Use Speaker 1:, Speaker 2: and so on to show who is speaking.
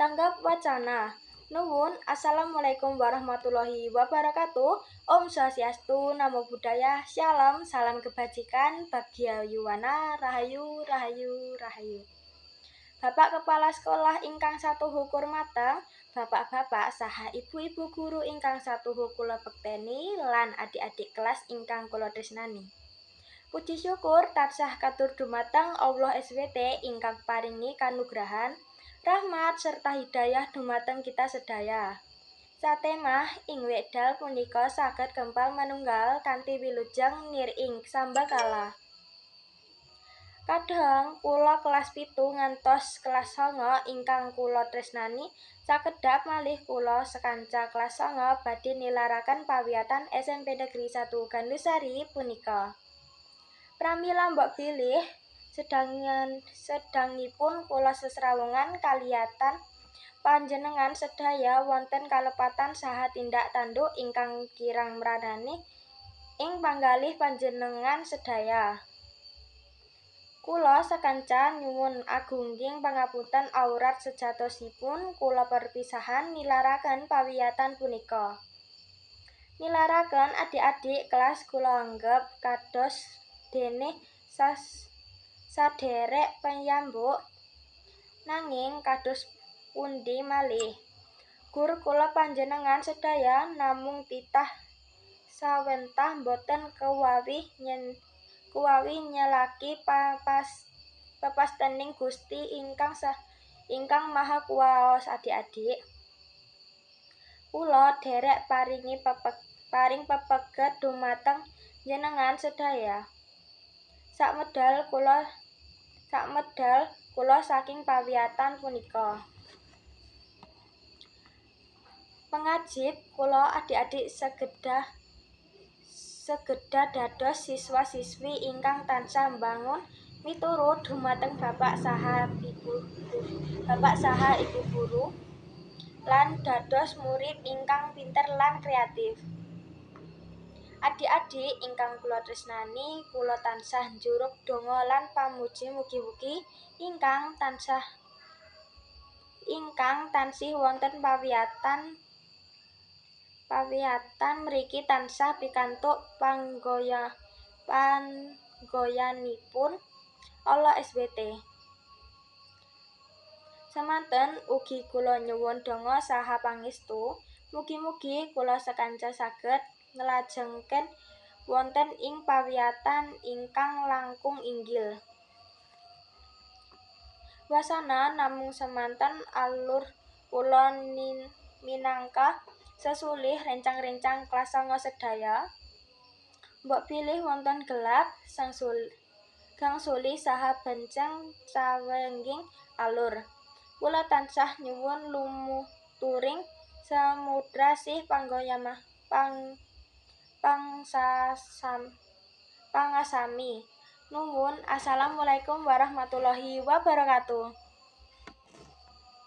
Speaker 1: Tanggap wacana. Nuwun, assalamualaikum warahmatullahi wabarakatuh. Om Swastiastu, Namo Buddhaya, Shalom, salam kebajikan, Bagya Yuwana, Rahayu, Rahayu, Rahayu. Bapak Kepala Sekolah ingkang satuhu kurmateng, bapak-bapak saha ibu-ibu guru ingkang satuhu kula bekteni lan adik-adik kelas ingkang kula tresnani. Puji syukur tansah katur dumateng Allah SWT ingkang paringi kanugrahan, rahmat serta hidayah dumateng kita sedaya. Satemah ing wekdal punika saged kempal manunggal kanthi wilujeng nir ing sambakala. Kadhang kula kelas 7 ngantos kelas 9 ingkang kula tresnani, sakedhap malih kula sekanca kelas 9 badhe nilaraken pawiyatan SMP Negeri 1 Gandusari punika. Pramila mbok bilih sedangipun kula sesrawungan kaliyatan panjenengan sedaya wonten kalepatan saha tindak tanduk ingkang kirang mranani ing panggalih panjenengan sedaya. Kula sakanca nyuwun agunging pangapunten awrat sejatosipun kula perpisahan nilaraken pawiyatan punika. Nilaraken adik-adik kelas kula anggep kados dene sadherek piyambuk, nanging kados pundi malih gur kula panjenengan sedaya namung titah sawentah boten kuwawi nyelaki pepastening Gusti ingkang Maha Kuwaos adik-adik. Kula derek paring pepeget dumateng jenengan sedaya. Sakmedal kula saking pawiyatan punika. Pengajib kula adik-adik segeda dados siswa-siswi ingkang tansah mbangun miturut dumateng bapak saha ibu guru lan dados murid ingkang pinter lan kreatif. Adik-adik ingkang kula tresnani, kula tansah njurug donga lan pamuji mugi-mugi ingkang tansih wonten pawiyatan mriki tansah pikantuk panggoyanipun Allah SWT. Semanten ugi kula nyuwun donga saha pangestu, mugi-mugi kula sekanca saged nglajengken wonten ing pawiyatan ingkang langkung inggil. Wasana namung semanten alur kula minangka sesulih rencang-rencang kelas 9 sedaya. Mbok bilih wonten gelap gangsuli saha benceng sawengging alur. Kula tansah nyuwun lumuturing samudra sih pangasami. Nuwun, assalamualaikum warahmatullahi wabarakatuh.